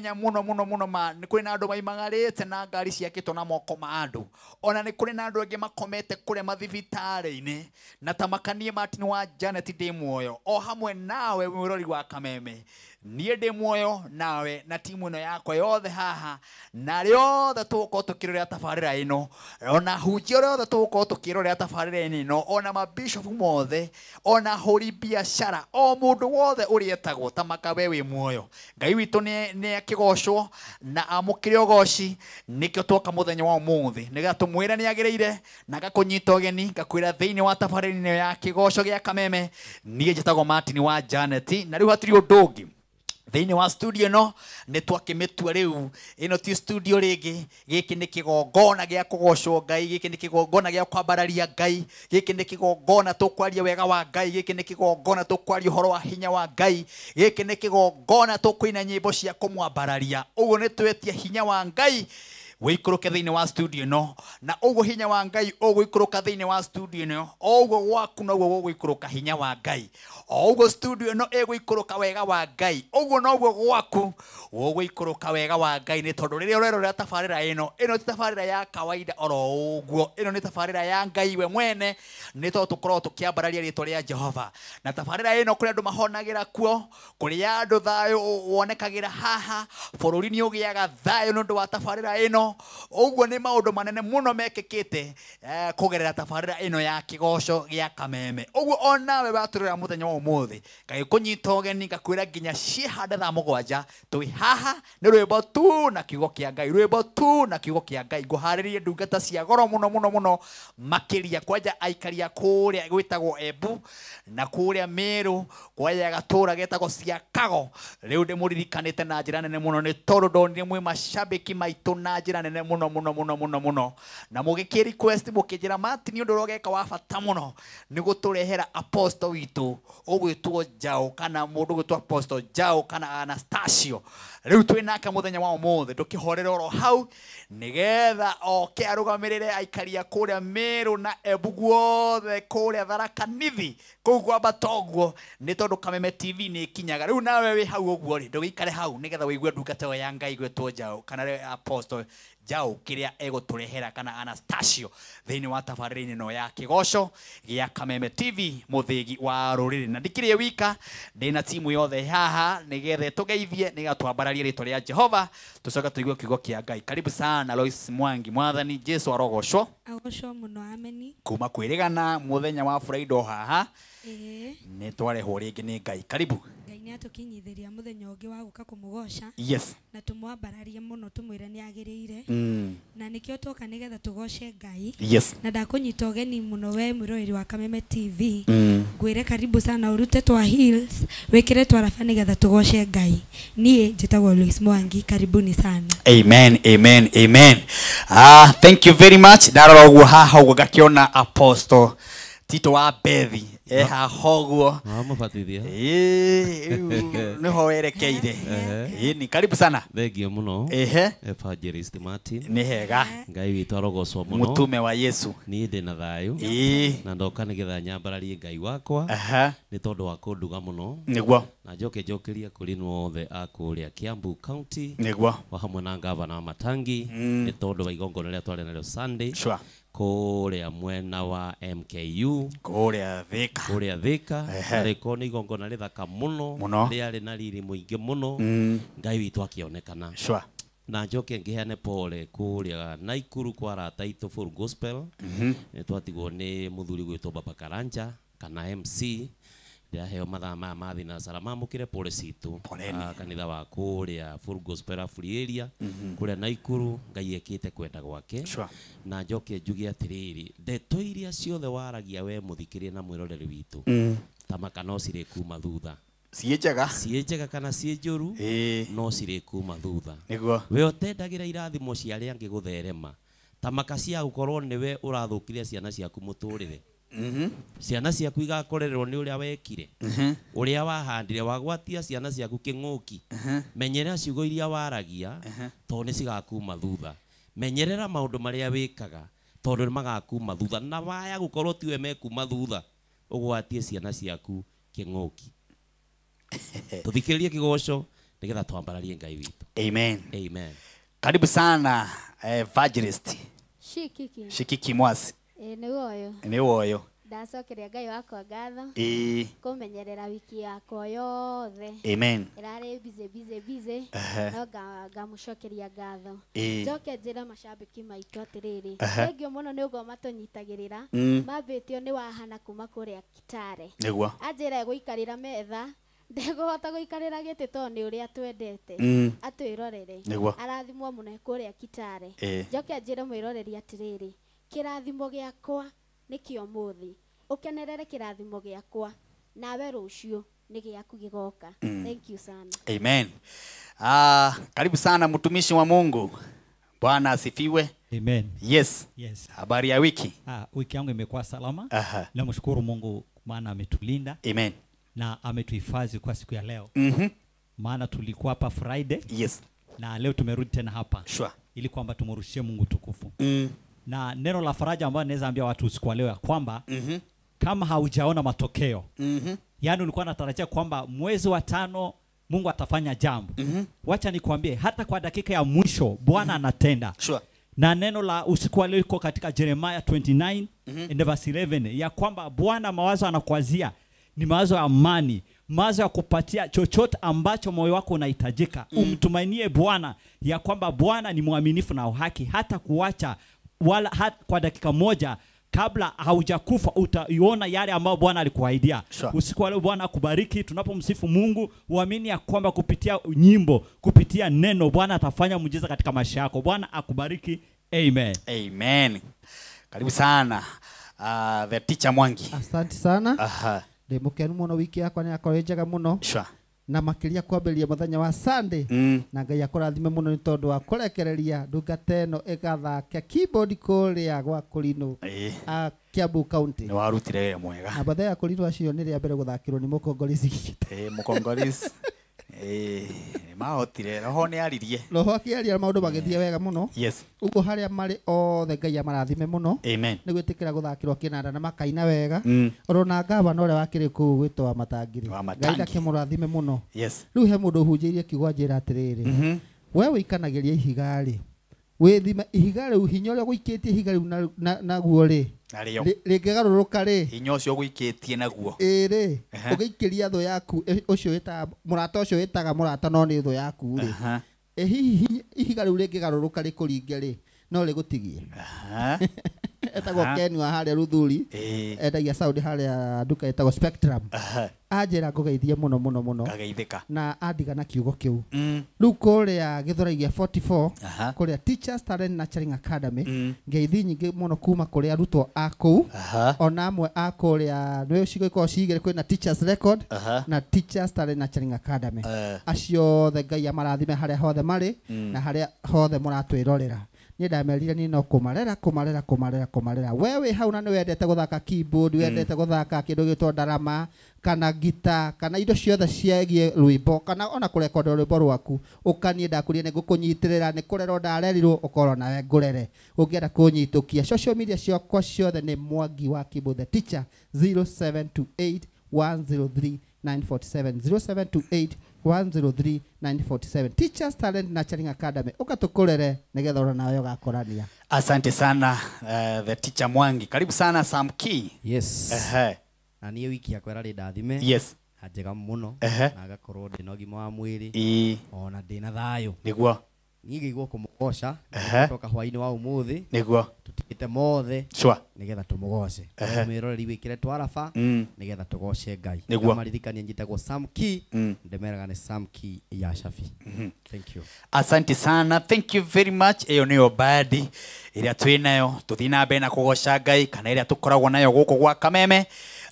hinya muno muno muno ma nĩ kũrĩ na andũ maimagarĩte na ngari ciakĩtwo na moko ma andũ ona nĩ kũrĩ na andũ angĩ makomete kũrĩa mathibitarĩ-inĩ na ta makanie Martin wa Janet ndĩ muoyo o hamwe nawe mwĩrori wa Kameme niĩ ndĩ muoyo nawe na timu ĩno yakwa yothe haha na arĩa othe tũgũkorwo tũkĩrorera tabarĩra ĩno ona hunjia arĩa othe tũgũkorwo tũkĩrorera tabarĩra ĩno ona mabishopu mothe ona hũri biacara o mũndũ wothe ũrĩa etagwo ta makawe wĩ muoyo Ngai witũ nĩ akĩgocwo na amũkĩre ũgoci nĩkĩo twoka mũthenya wa ũmũthĩ nĩgetha tũmwĩre nĩ agĩrĩire na ngakũnyita ũgeni ngakwĩra thĩinĩ wa tabarĩra ĩno ya kĩgoco gĩa Kameme niĩ njĩtagwo Martin wa Janet na rĩu hatirĩ ũndũ ũngĩ thĩinĩ wa studio ĩno nĩ twakĩmĩtua rĩu ĩno ti studio rĩngĩ gĩkĩ nĩ kĩgongona gĩa kũgocwo Ngai gĩkĩ nĩ kĩgongona gĩa kwambararia Ngai gĩkĩ nĩ kĩgongona tũkwaria wega wa Ngai gĩkĩ nĩ kĩgongona tũkwaria ũhoro wa hinya wa Ngai gĩkĩ nĩ kĩgongona tũkũina nyĩmbo cia kũmwambararia ũguo nĩ twetia hinya wa Ngai wĩikũrũke thĩinĩ wa studio ĩno na ũguo hinya wa Ngai ũgũikũrũka thĩinĩ wa studio ĩno o ũguo gwaku noguo gũgũikũrũka hinya wa Ngai o ũguo studio ĩno ĩgũikũrũka wega wa Ngai ũguo noguo gwaku gũgũikũrũka wega wa Ngai nĩ tondũ rĩrĩa ũrerorera tabarĩra ĩno ĩno ti tabarĩra ya kawaida oro ũguo ĩno nĩ tabarĩra ya Ngai we mwene nĩ tondũ tũkoragwo tũkĩambararia rĩtwa rĩa Jehova na tabarĩra ĩno kũrĩ andũ mahonagĩra kuo kũrĩ andũ thayũ wonekagĩra haha bũrũri nĩ ũgĩaga thayũ nĩ ũndũ wa tabarĩra ĩno ũguo nĩ maũndũ manene mũno mekĩkĩte kũgerera tabarĩra ĩno ya kĩgoco gĩa Kameme ũguo onawe watũrĩra mũthenya wa ũmũthĩ ngagĩkũnyita ũgeni ngakwĩra nginya ciĩhande thaa mũgwanja twĩ haha nĩ rwĩmbo tu na kiugo kĩa Ngai rwĩmbo tu na kiugo kĩa Ngai ngũharĩrie ndungata cia goro mũno mũno mũno makĩria kwanja aikaria kũrĩa gwĩtagwo Embu na kũrĩa Meru kwanja gatũra getagwo Ciakago rĩu ndĩmũririkanĩte na njĩra nene mũno nĩ tondũ ndonire mwĩ macambĩki maitũ na njĩra nene mũno mũno mũno mũno mũno na mũgĩkĩ request mũkĩnjĩra Martin ũndũ ũrĩa ũgeka wa bata mũno nĩ gũtũrehera apostle witũ ũgwĩtwo Njaũ kana mũndũ ũgwĩtwo Apostle Njaũ kana Anastasio rĩu twĩ nake mũthenya wa ũmũthĩ ndũkĩhorere oro hau nĩgetha oke arũgamĩrĩre aikaria kũrĩa Meru na Embu guothe kũrĩa Tharaka Nithi kũu kwambata ũguo nĩ tondũ Kameme TV nĩ ĩkinyaga rĩu nawe wĩ hau ũguo rĩ ndũgĩikare hau nĩgetha wĩigue ndungata ĩyo ya Ngai gwĩtwo Njaũ kana Apostle Njaũ kĩrĩa egũtũrehera kana Anastasio thĩinĩ wa tabarĩra-inĩ ĩno ya kĩgoco gĩa Kameme TV mũthĩgi wa rũrĩrĩ na ndikĩrĩ wika ndĩna timu yothe haha nĩgetha tũgeithie nĩgetha twambararie rĩtwa rĩa Jehova tũcoke tũigue kiugo kĩa Ngai karibu sana Lois Mwangi mwathani Jesu arogocwo agocwo mũno ameni kuma kwĩrĩgana mũthenya wa Friday haha nĩ twarehwo rĩngĩ nĩ Ngai karibu Ngai nĩ atũkinyithĩria mũthenya ũngĩ wa gũka kũmũgoca yes na tũmwambararie mũno tũmwĩre nĩ agĩrĩire na nĩkĩo twoka nĩgetha tũgoce Ngai yes na ndakũnyita ũgeni mũno we mwĩroreri wa Kameme TV ngwĩre karibu sana ũrute twa heels wĩkĩre twa raba nĩgetha tũgoce Ngai niĩ njĩtagwo Lois Mwangi karibuni sana amen amen amen thank you very much ndarora ũguo haha ũguo ngakĩona Apostle Tito wa Bethi haha ũguo wamũbatithia nĩho werekeire ni karibu sana thengio mũno ehe Evangelist Martin nĩ hega Ngai witũ arogocwo mũno mũtume wa Yesu niĩ ndĩ na thayũ na ndoka nĩgetha nyambararie Ngai wakwa nĩ tondũ wa kũnduga mũno nĩguo na njoke njokeria kũrĩ othe a kũrĩa Kiambu County nĩguo o hamwe na ngavana wa Matangi nĩ tondũ wa igongona rĩrĩa twarĩ narĩo Sunday sure kũrĩa mwena wa MKU kũrĩa Thika kũrĩa Thika rĩkorwo nĩ igongona rĩthaka mũno rĩarĩ na riri mũingĩ mũno Ngai witũ akĩonekana sure na njoke ngĩheane pole kũrĩa Naikuru kwa arata aitũ Full Gospel nĩ twatigwo nĩ mũthuri gwĩtwo Baba Karanja kana MC ndĩraheo mathaa maya ma thinacara mamũkĩre pole citũ kanitha wa kũrĩa Full Gospel Afri area kũrĩa Naikuru Ngai ekĩte kwenda gwake sure. Na njoke njuge atĩrĩrĩ ndeto iria ciothe waragia we mũthikĩria na mwĩroreri witũ tamaka no cirĩ kuma thutha ciĩ njega ciĩ njega kana ciĩ njũru no cirĩ kuma thutha nĩguo we ũtendagĩra irathimo cia arĩa angĩ gũtherema tamaka cia gũkorwo nĩwe ũrathũkirie ciana ciaku mũtũrĩre ciana ciaku igakorererwo nĩ ũrĩa wekire ũrĩa wahandire wagwatia ciana ciaku kĩng'ũki menyerera ciugo iria waragia tondũ nĩ cigakuma thutha menyerera maũndũ marĩa wĩkaga tondũ nĩ magakuma thutha na waya gũkorwo tiwe mekuma thutha ũgwatie ciana ciaku kĩng'ũki. Tũthikĩrĩrie kĩgoco Nigetha twambararie Ngai witũ. Amen. Amen. Karibu sana evangelist. Shikiki. Shikiki Mwasi. Nĩ woyo. Nĩ woyo. Ndacokeria Ngai wakwa ngatho. Kũmenyerera wiki yakwa yothe. Amen. Ĩrarĩ busy busy busy. No ngamũcokeria ngatho. Njoke njĩre macambĩki maitũ atĩrĩrĩ. Thengiũ mũno nĩ ũguo matũnyitagĩrĩra. Mambĩtio nĩ wahana kuma kũrĩa Kitale. Nĩguo. Anjĩra egũikarĩra metha. Ndegũhota gũikarĩra gĩtĩ tondũ nĩ ũrĩa twendete. Atwĩrorere. Arathimwo mũno kũrĩa Kitale. Njoke njĩre mwĩroreri atĩrĩrĩ. Kĩrathimo gĩakwa nĩkĩo mũthĩ. Ũkenerere kĩrathimo gĩakwa nawe rũciũ nĩ gĩaku gĩgoka. Thank you sana. Amen. Karibu sana mtumishi wa Mungu. Bwana asifiwe. Amen. Yes. Yes. Habari ya wiki? Wiki yangu imekuwa salama. Namshukuru Mungu maana ametulinda. Amen. Na ametuhifadhi kwa siku ya leo. Maana tulikuwa hapa Friday. Yes. Na leo tumerudi tena hapa. Sure. Ili kwamba tumrushie Mungu tukufu. Na neno la faraja ambalo naweza ambia watu usiku wa leo ya kwamba kama haujaona matokeo, yaani ulikuwa unatarajia kwamba mwezi wa 5 Mungu atafanya jambo. Wacha nikwambie hata kwa dakika ya mwisho Bwana anatenda. Sure. Na neno la usiku wa leo iko katika Jeremiah 29 and verse 11 ya kwamba Bwana mawazo anakuazia ni mawazo ya amani, mawazo ya kupatia chochote ambacho moyo wako unahitajika. Umtumainie Bwana ya kwamba Bwana ni mwaminifu na haki, hata kuacha wala kwa dakika moja kabla haujakufa utaiona yale ambayo Bwana alikuahidia. Sure. Usiku wa leo Bwana akubariki. Tunapomsifu Mungu, uamini ya kwamba kupitia nyimbo, kupitia neno Bwana atafanya muujiza katika maisha yako. Bwana akubariki. Amen. Amen. Karibu sana the teacher Mwangi. Asante sana. Ndimukenu muno wiki yakwa ni akorwo njega muno. Sure. Na makiria kwambĩrĩria mũthenya wa Sunday. Na Ngai akũrathime mũno nĩ tondũ wa kũrekereria ndungata ĩno ĩgathake keyboard kũrĩa gwa Kũrinũ, Kiambu County. Nĩ warutire wĩra mwega. Na bathe ya Kũrinũ acio nĩ rĩa mbere gũthakĩrwo nĩ Mũkongolisi. Mũkongolisi. Mahotire roho nĩ aririe. Roho akĩaria maũndũ magĩthiĩ wega mũno. Yes. Ũguo harĩa marĩ othe Ngai amarathime mũno. Amen. Nĩ gwĩtĩkĩra gũthakĩrwo kĩnanda na makaina wega. Orona gavana ũrĩa wakĩrĩ kũu gwĩtwo wa Matangiri. Ngai ndakĩmũrathime mũno. Yes. Rĩu he mũndũ ũhunjĩirie kiugo anjĩra atĩrĩrĩ. We wĩikanagĩria ihiga rĩ. Wĩthime ihiga rĩu hinya ũrĩa ũgũikĩtie ihiga rĩu naguo rĩ. Rĩngĩgarũrũka rĩ. Hinya ũcio ũgũikĩtie naguo. Ĩ rĩ. Ũgĩikĩria thũ yaku ũcio wĩtaga mũrata ũcio wĩtaga mũrata no nĩ thũ yaku rĩ. Ĩ hihi ihiga rĩu rĩngĩgarũrũka rĩkũringe rĩ no rĩgũtigie. Etagwo Ken wa harĩa Ruthuri. Endagia sound harĩa nduka ĩtagwo Spectrum. Anjĩra ngũgeithie mũno mũno mũno. Ngageithĩka. Na andiga na kiugo kĩu. Rĩu kũrĩa Gĩthũrai gĩa 44 kũrĩa Teachers Talent Nurturing Academy ngeithi nyingĩ mũno kuma kũrĩ arutwo a kũu. Ona amwe a kũrĩa nĩ cigo ikoragwo cigĩrĩ, kwĩna Teachers Record na Teachers Talent Nurturing Academy. Acio othe Ngai amarathime harĩa hothe marĩ na harĩa hothe mũratwĩrorera. Niĩ ndamerire niĩ no kũmarera kũmarera kũmarera kũmarera. We wĩ hau na nĩ wendete gũthaka keyboard, wendete gũthaka kĩndũ gĩtwo ndarama kana gita kana indo ciothe ciĩgiĩ rwĩmbo kana ona kũrekonda rwĩmbo rwaku, ũka niĩ ndakũria nĩ ngũkũnyitĩrĩra, nĩ kũrerwo ndarerirwo ũkorwo nawe ngũrere. Ũngĩenda kũnyitũkia social media ciakwa ciothe nĩ Mwangi wa Keyboard the Teacher 0728 103 947 0728 103 947 Teachers Talent Nurturing Academy. Ukatukurere nigetha ona nawe ugakorania. Asante sana the teacher Mwangi. Karibu sana Sam Key. Yes. Na niĩ wiki yakwa ĩrarĩ ndathime. Yes. Na njega mũno. Na ngakorwo ndĩna ũgima wa mwĩrĩ. Ona ndĩna thayũ. Nĩguo. Niĩ ngĩigua kũmũgoca. Toka hwaĩ-inĩ wa ũmũthĩ. Nĩguo. Tũtigĩte mothe. Sure. Nĩgetha tũmũgoce. Mwĩroreri wĩkĩre twaraba. Nĩgetha tũgoce Ngai. Nĩguo. Ngamaririkania njĩtagwo Sam Key. Ndemeraga nĩ Sam Key ya Shafi. Thank you. Asante sana. Thank you very much. Ĩyo nĩyo badi ĩrĩa twĩ nayo tũthiĩ na mbere na kũgoca Ngai kana ĩrĩa tũkoragwo nayo gũkũ gwa Kameme.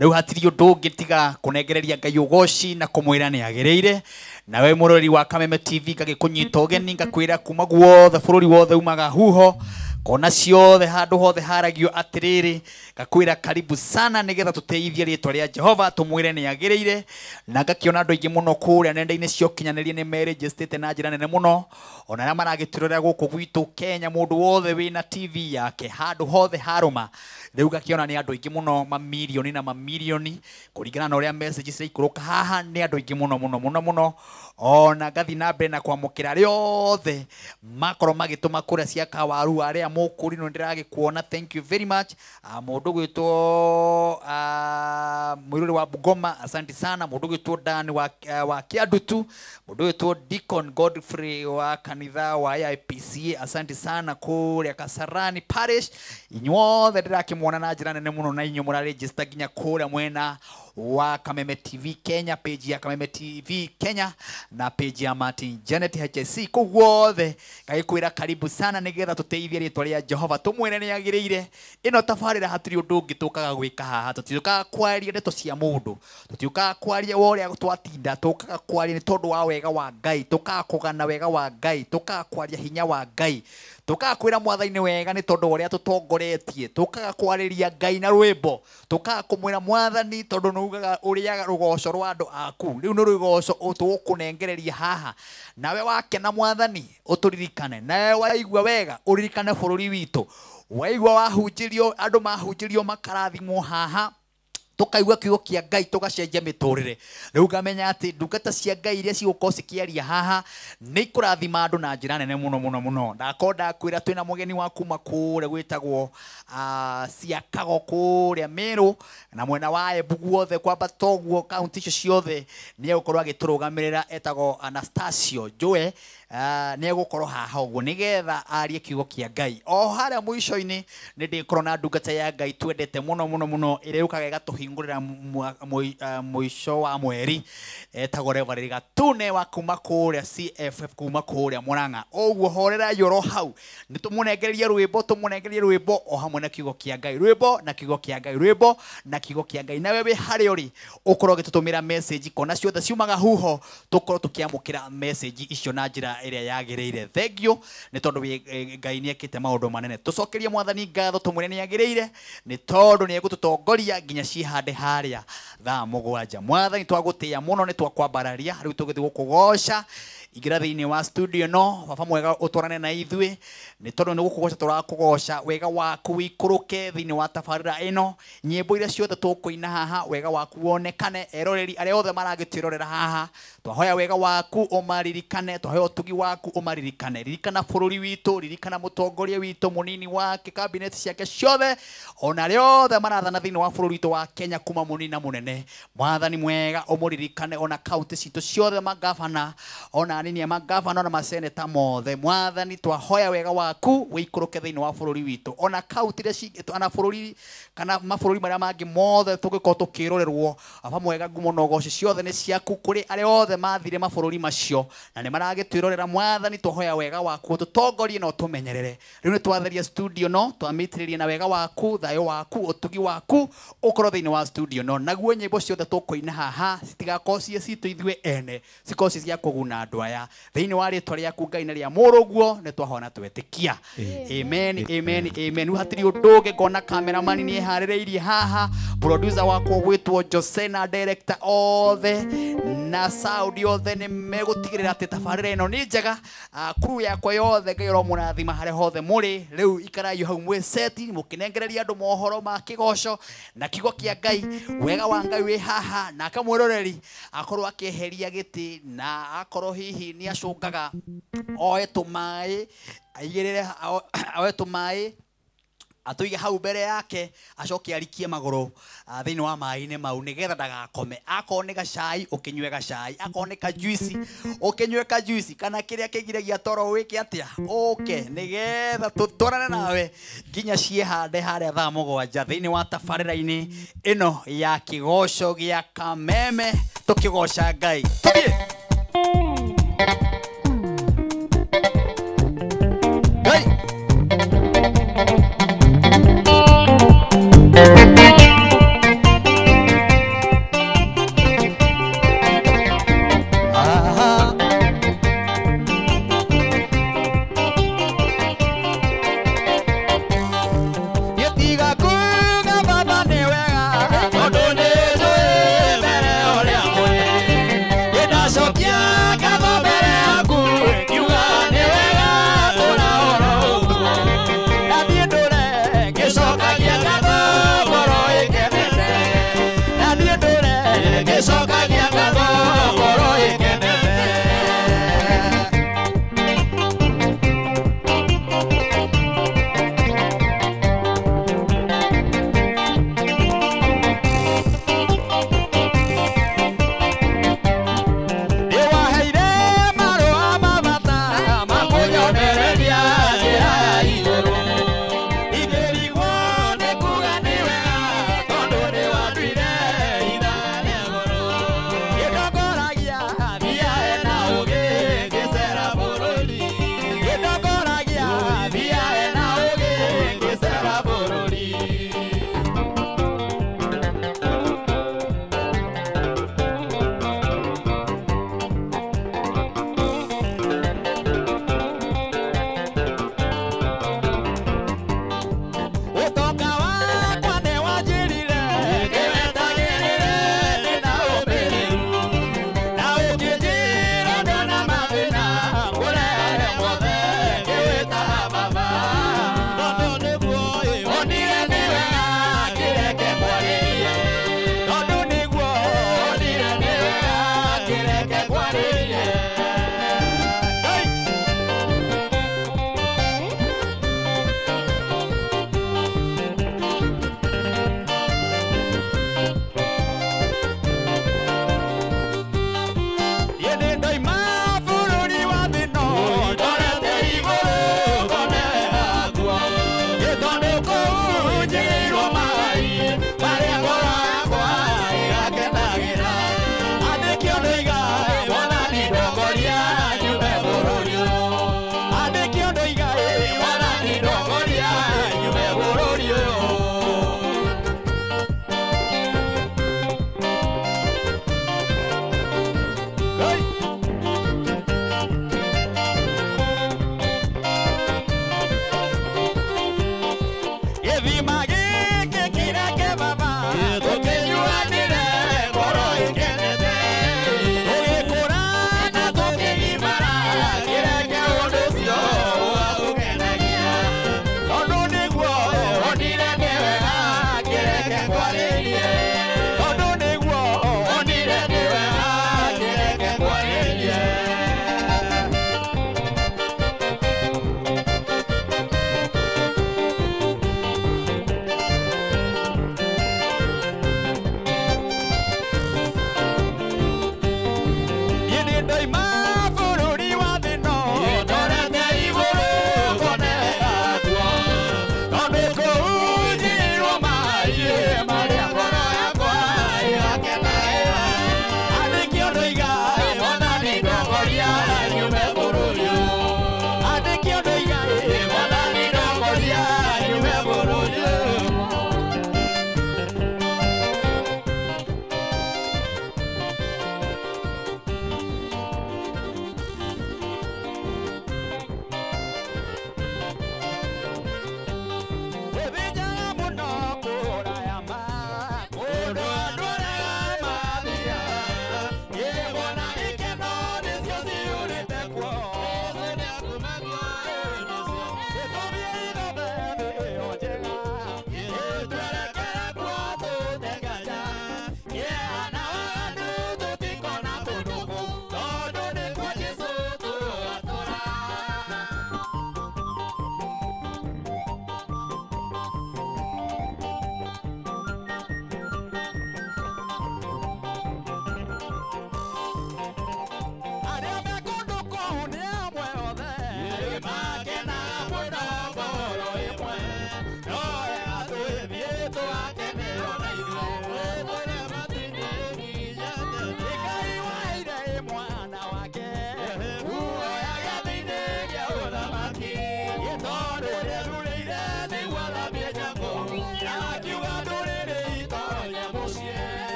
Rĩu hatirĩ ũndũ ũngĩ tiga kũnengereria Ngai ũgoci na kũmwĩra nĩ agĩrĩire. Nawe mũrori wa Kameme TV ngagĩkũnyita ũgeni ngakwĩra kuma guothe bũrũri wothe umaga huho kona ciothe handũ hothe haragio atĩrĩrĩ, ngakwĩra karibu sana nĩgetha tũteithie rĩtwa rĩa Jehova tũmwĩre nĩ agĩrĩire. Na ngakĩona andũ aingĩ mũno kũrĩa nenda-inĩ cia ũkinyanĩria nĩ merĩnjĩstĩte na njĩra nene mũno, ona arĩa maragĩtũrora gũkũ gwitũ Kenya, mũndũ wothe wĩna TV yake handũ hothe harũma. Rĩu ngakĩona nĩ andũ aingĩ mũno, mamirioni na mamirioni, kũringana na ũrĩa messages ciraikũrũka haha nĩ andũ aingĩ mũno mũno mũno mũno. Ona ngathi na mbere na kwamũkĩra arĩa othe makorwo magĩtũma kũrĩa cia kawaru arĩa mũkũrinũ ndĩragĩkuona, thank you very much. Mũndũ gwĩtwo mũirũrĩ wa Bungoma, asante sana. Mũndũ gwĩtwo Dan wa Kĩandutu, mũndũ gwĩtwo Deacon Godfrey wa kanitha wa AIPCA, asante sana kũrĩa Kasarani Parish. Inyuothe ndĩrakĩmuona na njĩra nene mũno, na inyuĩ mũraregister nginya kũrĩa mwena wa Kameme TV Kenya, page ya Kameme TV Kenya na page ya Martin Janet HSC. Kũu guothe ngagĩkwĩra karibu sana nĩgetha tũteithie rĩtwa rĩa Jehova, tũmwĩre nĩ agĩrĩire. Ĩno tabarĩra hatirĩ ũndũ ũngĩ tũkaga gwĩka haha, tũtiũkaga kwaria ndeto cia mũndũ, tũtiũkaga kwaria wa ũrĩa twatinda, tũkaga kwaria nĩ tondũ wa wega wa Ngai, tũkaga kũgana wega wa Ngai, tũkaga kwaria hinya wa Ngai, tũkaga kwĩra mwathani wega nĩ tondũ wa ũrĩa tũtongoretie, tũkaga kwarĩria Ngai na rwĩmbo, tũkaga kũmwĩra mwathani tondũ nĩ ugaga ũrĩaga rũgoco rwa andũ aku, rĩu nĩ rũgoco tũgũkũnengereria haha. Nawe wakena mwathani ũtũririkane, nawe waigua wega ũririkane bũrũri witũ, waigua wahunjĩrio andũ mahunjĩrio makarathimwo haha, tukaigua kiugo kia Ngai tugacenjia miturire. Riu ngamenya ati ndungata cia Ngai iria cigũkorwo cikĩaria haha nĩ ikũrathima andũ na njĩra nene mũno mũno mũno. Ndakorwo ndakwĩra twĩna mũgeni wa kuma kũrĩa gwĩtagwo Ciakago kũrĩa Meru na mwena wa Embu guothe kwambata ũguo kaunti icio ciothe, nĩ egũkorwo agĩtũrũgamĩrĩra, etagwo Anastasio Joe. Nĩ egũkorwo haha ũguo nĩgetha arie kiugo kĩa Ngai. O harĩa mũico-inĩ nĩ ndĩkorwo na ndungata ya Ngai twendete mũno mũno mũno ĩrĩa yũkaga ĩgatũhingũrĩra mũico wa mweri, etagwo Reverend Gatune wa kuma kũrĩa CFF kuma kũrĩa Murang'a. Ũguo horera yoro hau, nĩ tũmũnengererie rwĩmbo, tũmũnengererie rwĩmbo o hamwe na kiugo kĩa Ngai, rwĩmbo na kiugo kĩa Ngai, rwĩmbo na kiugo kĩa Ngai. Nawe wĩ harĩa ũrĩ ũkorwo ũgĩtũtũmĩra message kona ciothe ciumaga huho, tũkorwo tũkĩamũkĩra message icio na njĩra ĩrĩa yagĩrĩire. Thank you nĩ tondũ Ngai nĩ ekĩte maũndũ manene. Tũcokerie mwathani ngatho tũmwĩre nĩ agĩrĩire nĩ tondũ nĩ egũtũtongoria nginya cihande harĩa thaa 7. Mwathani twagũtĩĩa mũno, nĩ twakwambararia, rĩu tũgĩthiĩ gũkũgoca. Ingĩra thĩinĩ wa studio no baba mwega ũtwarane na ithuĩ nĩ tondũ nĩ gũkũgoca tũrakũgoca. Wega waku wĩikũrũke thĩinĩ wa tabarĩra ĩno, nyĩmbo iria ciothe tũkũina haha wega waku wonekane. Eroreri arĩa othe maragĩtwĩrorera haha, twahoya wega waku ũmaririkane, twahoya ũtugi waku ũmaririkane. Ririkana bũrũri witũ, ririkana mũtongoria witũ, mũnini wake, kabineti ciake ciothe, ona arĩa othe marathana thĩinĩ wa bũrũri witũ wa Kenya kuma mũnini na mũnene. Mwathani mwega ũmũririkane, ona kaunti citũ ciothe, magavana ona anini a magavana ona maseneta mothe. Mwathani twahoya wega waku wĩikũrũke thĩinĩ wa bũrũri witũ, ona kaunti iria ona bũrũri kana mabũrũri marĩa mangĩ mothe tũngĩkorwo tũkĩrorerwo. Baba mwega ngumo na ũgoci ciothe nĩ ciaku kũrĩ arĩa othe mathire mabũrũri macio na nĩ maragĩtwĩrorera. Mwathani twahoya wega waku ũtũtongorie na ũtũmenyerere. Rĩu nĩ twatheria studio no twamĩitĩrĩrie na wega waku, thayũ waku, ũtugi waku ũkorwo thĩinĩ wa studio no, naguo nyĩmbo ciothe tũkũina haha citigakorwo ciĩ citũ ithuĩ ene, cikorwo ciĩ cia kũguna andũ aya. Thĩinĩ wa rĩtwa rĩaku Ngai na rĩa mũrũguo nĩ twahona twetĩkia. Amen, amen, amen. Rĩu hatirĩ ũndũ ũngĩ, ngona cameraman nĩ eharĩrĩirie haha, producer wakwa gwĩtwo Jose na director othe na sound yothe nĩ megũtigĩrĩra atĩ tabarĩra ĩno nĩ njega. Crew yakwa yothe Ngai ũromũrathima harĩa hothe mũrĩ. Rĩu ikarai hau mwĩ seti mũkĩnengereria andũ mohoro ma kĩgoco na kiugo kĩa Ngai. Wega wa Ngai wĩ haha, nake mwĩroreri akorwo akĩeheria gĩtĩ na akorwo hihi nĩ acũngaga oe tũmaĩ aigĩrĩre, oe tũmaĩ atũige hau mbere yake, acoke arikie magũrũ thĩinĩ wa maĩ-inĩ mau nĩgetha ndagakome. Akorwo nĩ gacai ũkĩnyue gacai, akorwo nĩ kajuici ũkĩnyue kajuici, kana kĩrĩa kĩgiragia toro wĩke atĩa ũke, nĩgetha tũtwarane nawe nginya ciĩhande harĩa thaa 7 thĩinĩ wa tabarĩra-inĩ ĩno ya kĩgoco gĩa Kameme tũkĩgoca Ngai. Tũthiĩ. Ngai.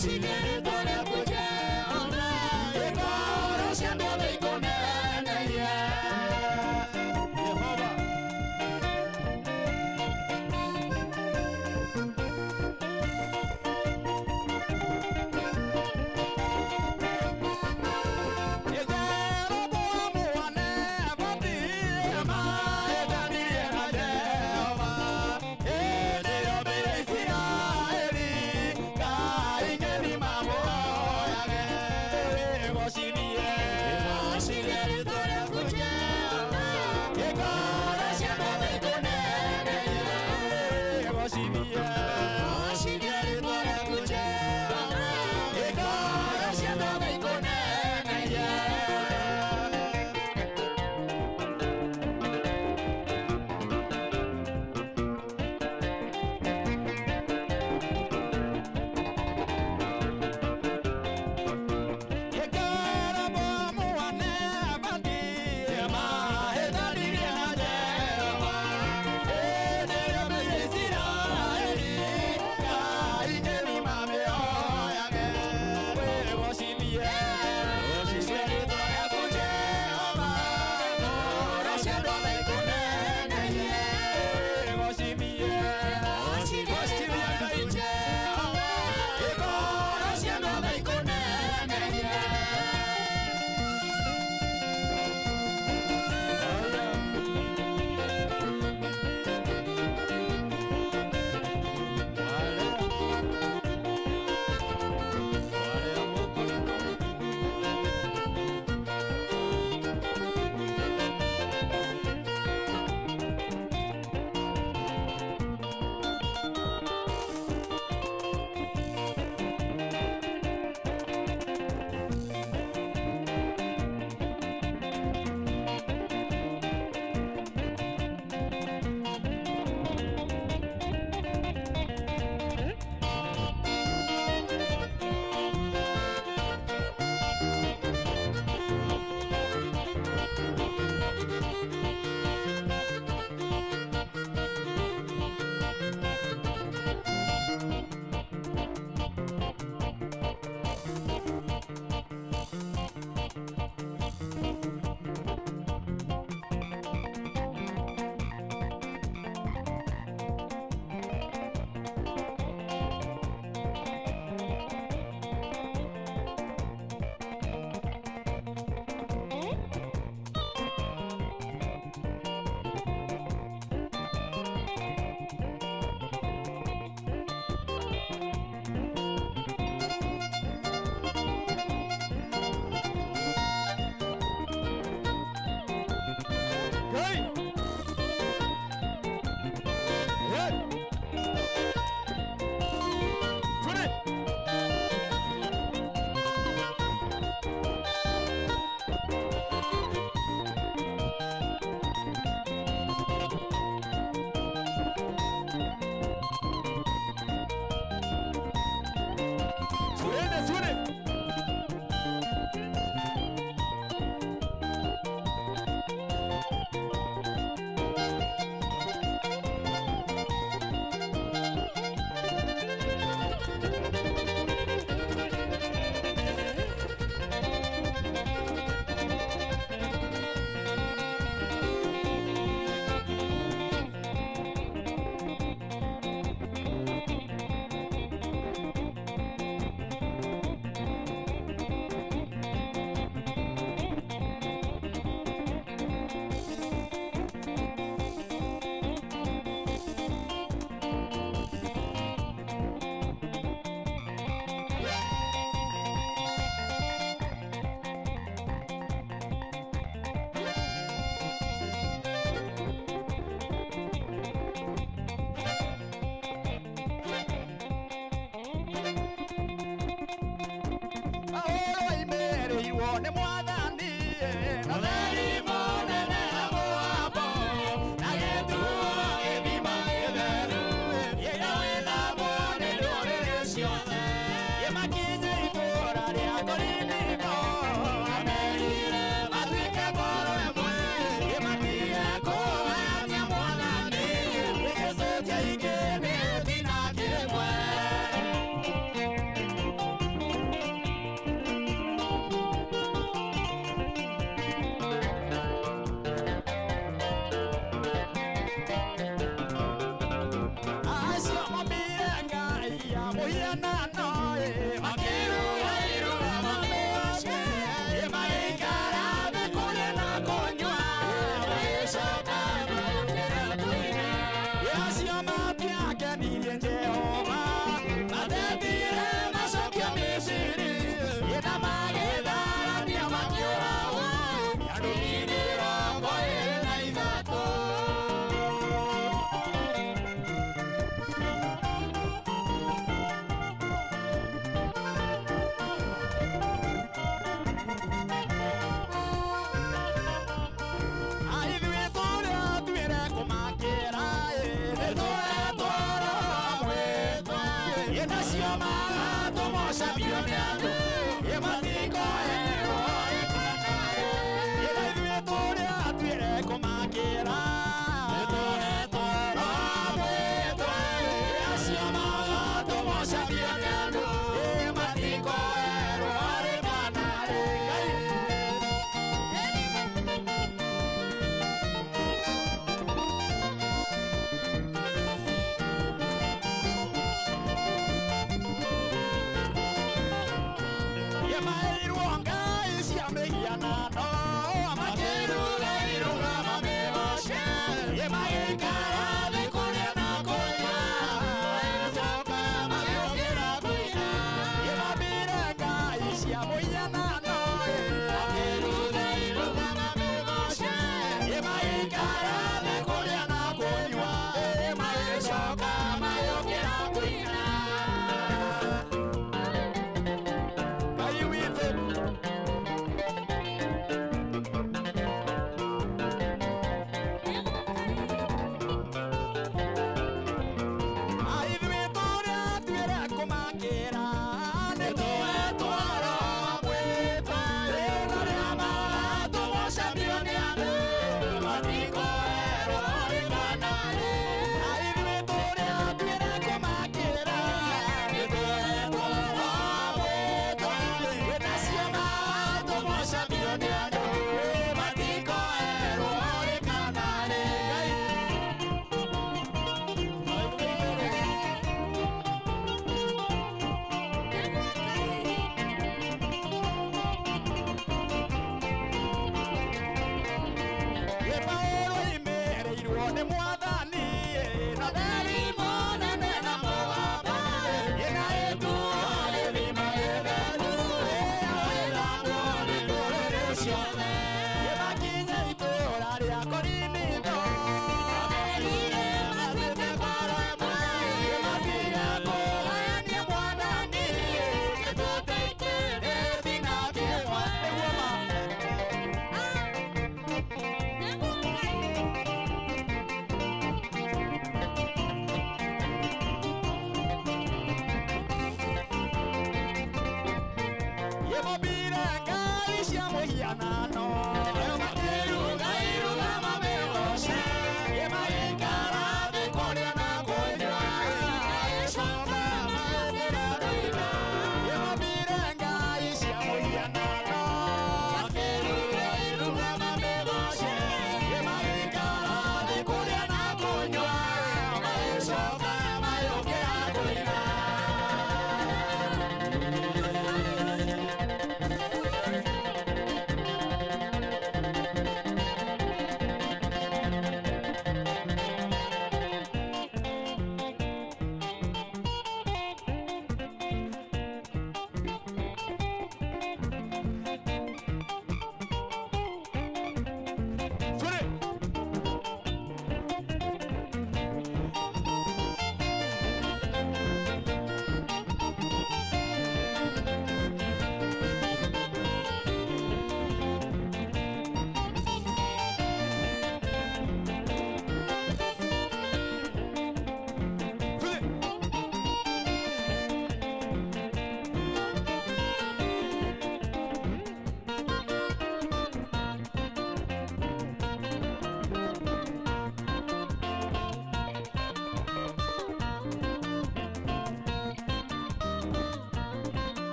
Kimwe.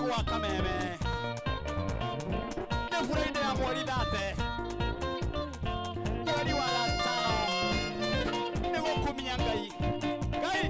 Gwa Kameme nĩ Friday ya mweri 30 mweri wa gatano nĩ gũkumia Ngai. Ngai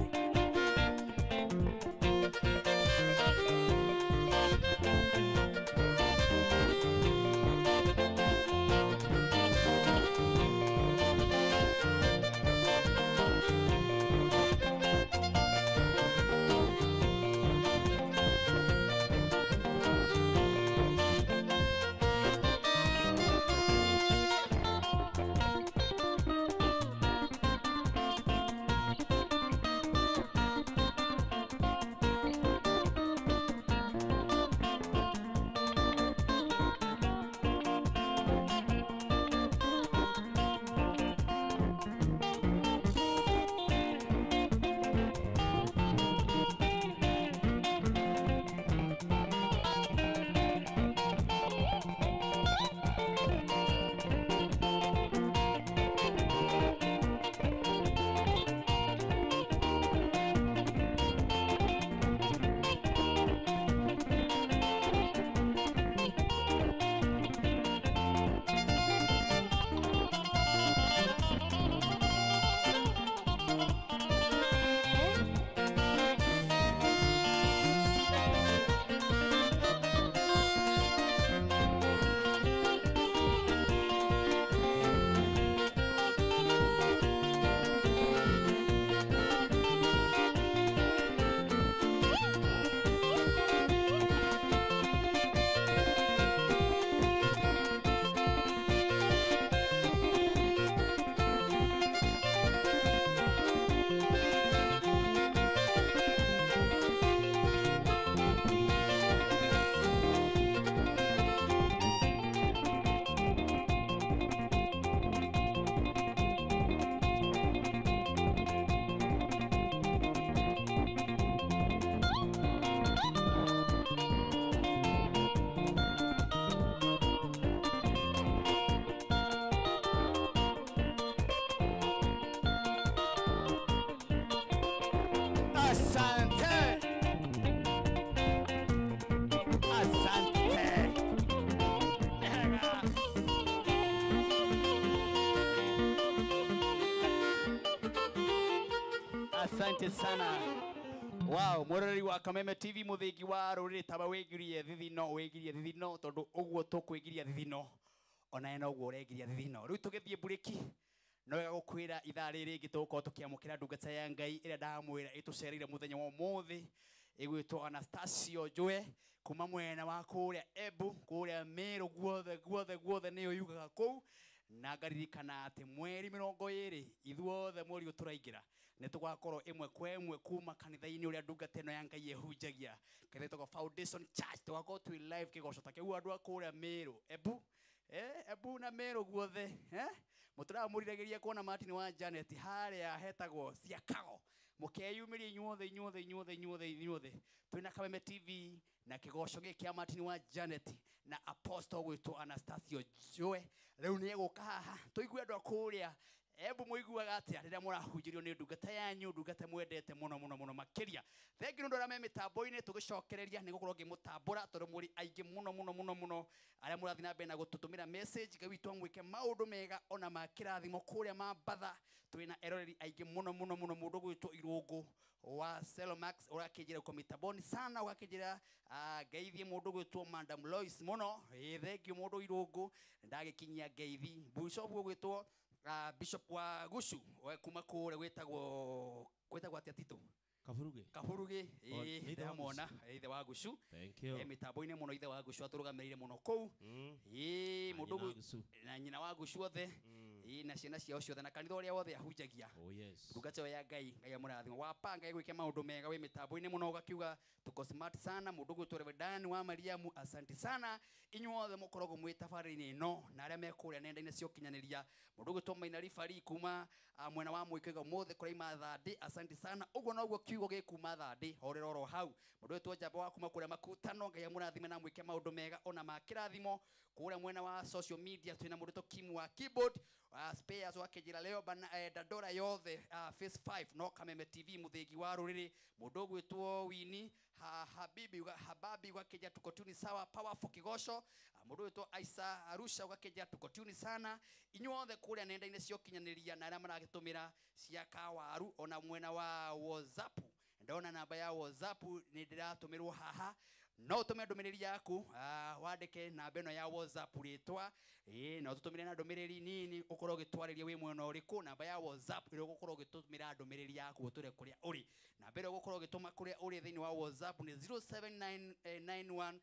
Asante sana. Wow, murori wa Kameme TV muthingi wa ruriri taba wigirie thithino wigirie thithino tondu uguo tukwigiria thithino ona ena uguo uregiria thithino. Riu tugithie buriki no wega gukwira ithaa riri ringi tugukorwo tukiamukira ndungata ya Ngai iria ndamwira itucereire muthenya wa umuthi igwitwo Anastasio Njue kuma mwena wa kuria Embu kuria Meru guothe guothe guothe niyo yugaga kuu na ngaririkana ati mweri 20 ithuothe mweri ũyũ tũraingĩra nĩ tũgakorwo ĩmwe kwa ĩmwe kuma kanitha-inĩ ũrĩa ndungata ĩno ya Ngai ĩhunjagia kanitha ĩtagwo Foundation Church tũgakorwo twĩ live kĩgoco ta kĩu andũ a kũrĩa Meru Embu Embu na Meru guothe mũtũramũriragĩria kuona Martin wa Janet harĩa hetagwo Ciakago mũkeyumĩrie inyuothe inyuothe inyuothe inyuothe inyuothe twĩna Kameme TV na kĩgoco gĩkĩ kĩa Martin wa Janet na Apostle gwĩtwo Anastasio Njue rĩu nĩ egũka haha tũigue andũ a kũrĩa Embu mũiguaga atĩa rĩrĩa mũrahunjĩrio nĩ ndungata yanyu ndungata mwendete mũno mũno mũno makĩria thengi nĩ ũndũ arĩa me mĩtambo-inĩ tũgĩcokereria nĩ gũkorwo ngĩmũtambũra tondũ mũrĩ aingĩ mũno mũno mũno mũno arĩa mũrathiĩ na mbere na gũtũtũmĩra message Ngai witũ amwĩke maũndũ mega ona ma kĩrathimo kũrĩa Mambatha twĩna eroreri aingĩ mũno mũno mũno mũndũ gwĩtwo Irũngũ wa Celomax ũrakĩnjĩra uko mitamboni sana ũgakĩnjĩra ngeithie mũndũ gwĩtwo Madam Lois mũno thengiũ mũndũ Irũngũ ndagĩkinyia ngeithi bishop gwĩtwo Bishop wa Gushu kuma kũrĩa gwĩtagwo atĩa Tito Kaburugi Kaburugi ndamwona ithe wa Gushu mĩtambo-inĩ mũno ithe wa Gushu atũrũgamĩrĩire mũno kũu mũndũ na nyina wa Gushu othe na ciana ciao ciothe na kanitha ũrĩa wothe ahunjagia ndungata ĩyo ya Ngai Ngai amũrathime wapanga ĩgwĩke maũndũ mega wĩ mĩtambo-inĩ mũno ũgakiuga tuko smart sana mũndũ gwĩtwo Reverend wa Mariamu asante sana inyuothe mũkoragwo mwĩ tabarĩra-inĩ ĩno na arĩa me kũrĩa nenda-inĩ cia ũkinyanĩria mũndũ gwĩtwo Maina Ribari kuma mwena wa Mũikaiga ũmũthĩ kũraima Thandĩ asante sana ũguo noguo kiugo gĩkuma Thandĩ horera oro hau mũndũ gwĩtwo Njamba wa kuma kũrĩa Makutano Ngai amũrathime na amwĩke maũndũ mega ona ma kĩrathimo kũrĩa mwena wa social media twĩna mũndũ gwĩtwo Kim wa keyboard spares wakĩnjĩra leo bana Dandora yothe phase 5 no Kameme TV muthingi wa rũrĩrĩ mũndũ ũgwĩtwo Wini Habibi Hababi wakĩnjĩra tuko tuni sawa powerful kĩgoco mũndũ ũgwĩtwo Aisa Arusha ũgakĩnjĩra tuko tuni sana inyuothe kũrĩa nenda-inĩ cia ũkinyanĩria na arĩa maragĩtũmĩra cia kawaru ona mwena wa WhatsApp ndona namba ya WhatsApp nĩ ndĩratũmĩrwo haha no ũtũme ndũmĩrĩri yaku wandĩke namba ĩno ya WhatsApp rĩtwa na ũtũtũmĩre na ndũmĩrĩri nini ũkorwo ũgĩtwarĩria wĩ mwena ũrĩkũ namba ya WhatsApp ĩrĩa ũgũkorwo ũgĩtũmĩra ndũmĩrĩri yaku ũtũre kũrĩa ũrĩ namba ĩrĩa ũgũkorwo ũgĩtũma kũrĩa ũrĩ thĩinĩ wa WhatsApp nĩ 0791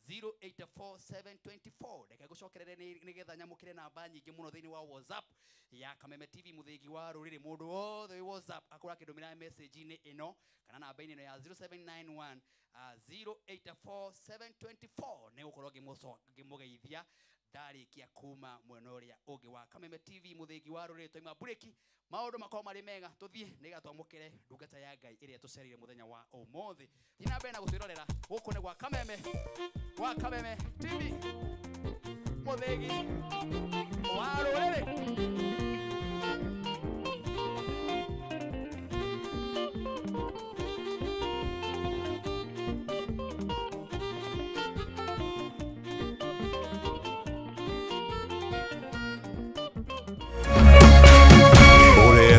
084724 reke ngũcokerere nĩgetha nyamũkĩre namba nyingĩ mũno thĩinĩ wa WhatsApp ya Kameme TV mũthĩgi wa rũrĩrĩ mũndũ wothe wĩ WhatsApp akorwo akĩndũmĩra message-inĩ ĩno kana namba-inĩ ĩno ya 0791 084724 nĩ gũkorwo ngĩmũgeithia ndarĩkia kuma mwena ũrĩa ũngĩ wa Kameme TV mũthĩgi wa rũrĩrĩ twaima burĩki maũndũ makorwo marĩ mega tũthiĩ nĩgetha twamũkĩre ndungata ya Ngai ĩrĩa tũcereire mũthenya wa ũmũthĩ thiĩ na mbere na gũtwĩrorera gũkũ nĩ gwa Kameme wa Kameme TV mũthĩgi wa rũrĩrĩ.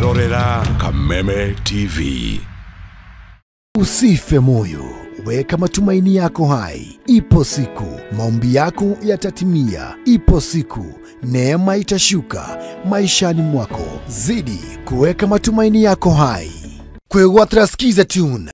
Rorera Kameme TV. Usife moyo, weka matumaini yako hai. Ipo siku maombi yako yatatimia. Ipo siku neema itashuka maishani mwako. Zidi kuweka matumaini yako hai. Kwegwatira Skiza Tune.